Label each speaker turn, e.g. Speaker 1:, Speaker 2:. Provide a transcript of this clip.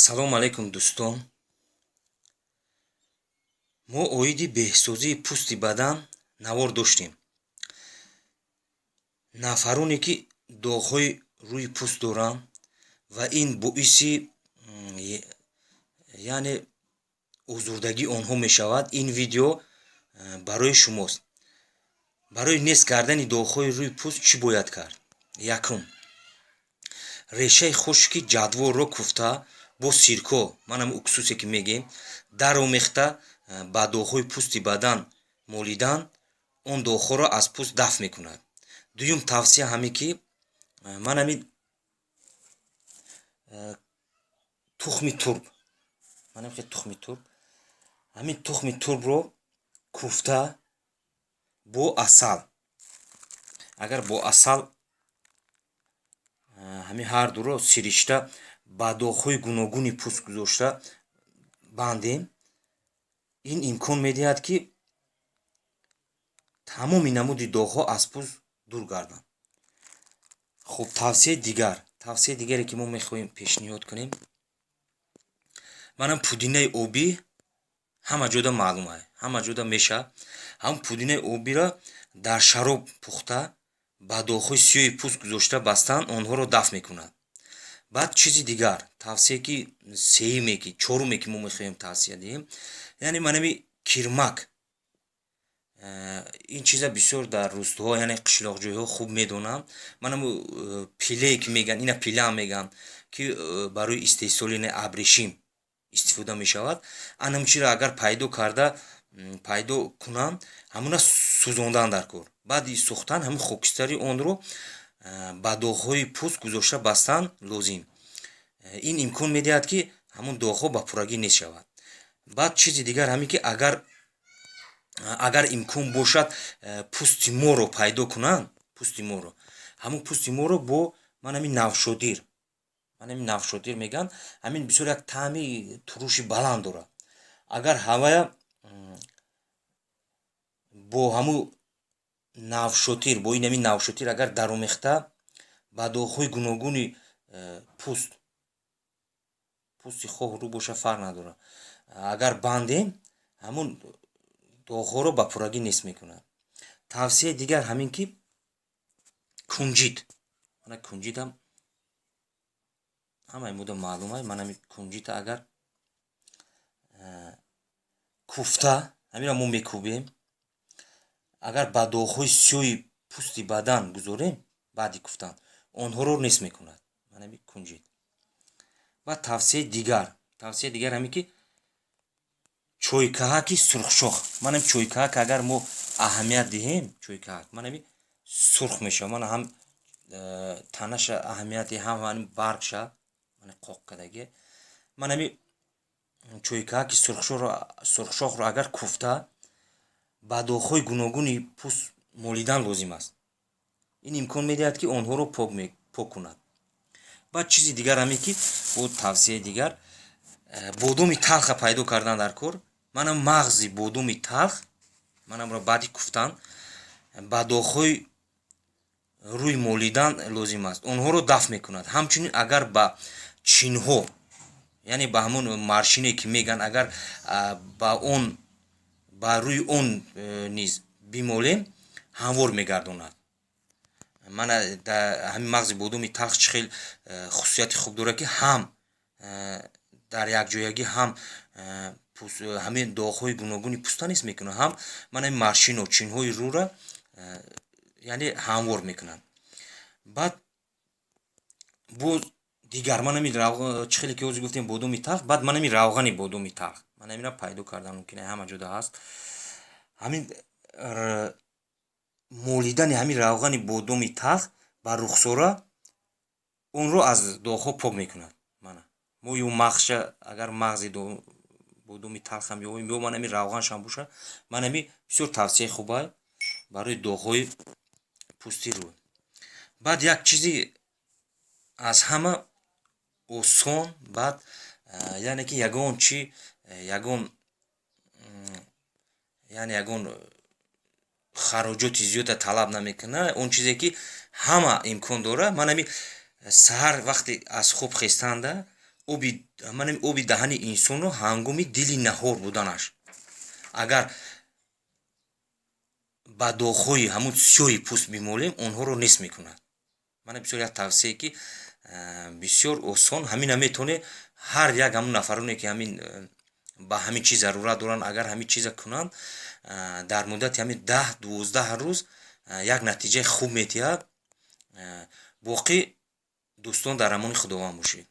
Speaker 1: Ассалому алайкум, дӯстон. Мо оиди беҳсозии пӯсти бадан навор доштем. Нафароне, ки доғҳои рӯи пӯст доранд ва ин боиси, яъне, озурдагии онҳо мешавад, ин видео барои шумост. Барои нест кардани доғҳои рӯи пӯст чӣ бояд кард? Якум: решаи хушки ҷадворро куфта, бо сирко, манам уксусе ки мегем, даромехта, ба доғҳои пӯсти бадан молидан он доғҳоро аз пӯст дафт мекунад. Дуюм тавсия ҳаме, ки ман ҳамин тухми турб, манам тухми турб, ҳамин тухми турбро куфта бо асал, агар бо асал ҳамин ҳардуро сиришта, ба доғҳои гуногуни пӯст гузошта бандем, ин имкон медиҳад, ки тамоми намуди доғҳо аз пӯст дур гарданд. Хуб, тавсияи дигаре, ки мо мехоҳем пешниҳод кунем, манам пудинаи обӣ. Ҳама ҷода маълум, ҳама ҷода меша. Ҳам пудинаи обиро дар шароб пухта, ба доғҳои сиёҳи пӯст гузошта бастан онҳоро дафт мекунад. Баъд чизи дигар, тавсие ки сеюме, ки чоруме, ки мо мехоҳем тавсия диҳем, яъне манами кирмак. Ин чиза бисёр дар рустоҳо, яъне қишлоқҷойҳо хуб медонам. Манаму пилее ки мегӯянд, ина пилаам мегӯянд, ки барои истеҳсоли абрешим истифода мешавад. Анам чиро агар пайдо карда, пайдо кунанд, ҳамуна сӯзондан дар кор. Баъди сӯхтан ҳамин хокистари онро ба доғҳои пӯст гузошта бастан лозим. Ин имкон медиҳад, ки ҳамун доғҳо ба пуррагӣ нест шавад. Баъд чизи дигар ҳамин, ки агар имкон бошад, пӯсти моро пайдо кунанд, пӯсти моро, ҳамун пӯсти моро бо ман ҳамин навшодир, ман ҳамин навшодир мегӯянд, ҳамин бисёр як таъми туруши баланд дорад. Агар ҳавая бо ҳамун навшотир, бо ин ҳамин навшотир агар даромехта, ба доғҳои гуногуни пӯст, пӯсти хоҳ рӯ боша, фарқ надорад, агар бандем, ҳамун доғҳоро ба пуррагӣ нест мекунад. Тавсияи дигар ҳамин, ки кунҷид. Мана кунҷидам ҳамаи муда маълум. Ман ҳамин кунҷита агар куфта, ҳаминро мо мекӯбем, агар ба доғҳои сиёҳи пӯсти бадан гузорем, баъди куфтан онҳоро нест мекунад. Ман ҳамин кунҷид. Баъд тавсияи дигар ҳамин, ки чойкаҳаки сурхшох. Манам чойкаҳак агар мо аҳамият диҳем, чойкаҳак ман ҳамин сурх мешавад. Мана ҳам танаша аҳамияти, ҳам ҳамин баргша, мана қоқ кардагӣ. Ман ҳамин чойкаҳаки сурхшохро агар куфта, ба доғҳои гуногуни пӯст молидан лозим аст. Ин имкон медиҳад, ки онҳоро пок кунад. Баъд чизи дигар ҳамин, ки бо тавсияи дигар, бодоми талха пайдо кардан дар кор. Манам мағзи бодоми талх, манамро баъди куфтан ба доғҳои рӯй молидан лозим аст, онҳоро дафт мекунад. Ҳамчунин агар ба чинҳо, яъне ба ҳамон морщине ки мегӯянд, агар ба он, ба рӯи он низ бимолем, ҳамвор мегардонад. Мана ҳамин мағзи бодоми талх чӣ хел хусусияти хуб дорад, ки ҳам дар якҷоягӣ ҳам ҳамин доғҳои гуногуни пӯста нест мекунад, ҳам мана морщино, чинҳои рӯра, яъне, ҳамвор мекунад. Баъд боз дигар ман ҳамин, чӣ хеле ки ҳозир гуфтем, бодоми талх. Баъд ман ҳамин равғани бодоми талх, ман ҳамина пайдо кардан мумкин, ҳама ҷода ҳаст. Ҳамин молидани ҳамин равғани бодоми талх ба рухсора онро аз доғҳо пок мекунад. Мана мо ё мағзша, агар мағзи бодоми талхам ёбем, ё ман ҳамин равғаншам боша, ман ҳамин бисёр тавсияи хубай барои доғҳои пӯсти рӯй. Баъд як чизи аз ҳама осон, баъд, яъне ки ягон чи, ягон, яъне ягон хароҷоти зиёда талаб намекунад, он чизе ки ҳама имкон дорад, ман ҳамин саҳар вақте аз хоб хестанда. Оби манами оби даҳани инсонро ҳангоми дили наҳор буданаш, агар ба доғҳои ҳамун сиёҳи пӯст бимолем, онҳоро нест мекунад. Мана, бисёр як тавсие, ки бисёр осон ҳамина метавонед. Ҳар як ҳамун нафароне, ки ҳамин ба ҳамин чиз зарурат доранд, агар ҳамин чиза кунанд, дар муддати ҳамин 10-12 рӯз як натиҷаи хуб медиҳад. Боқӣ, дӯстон, дар амони Худованд бошед.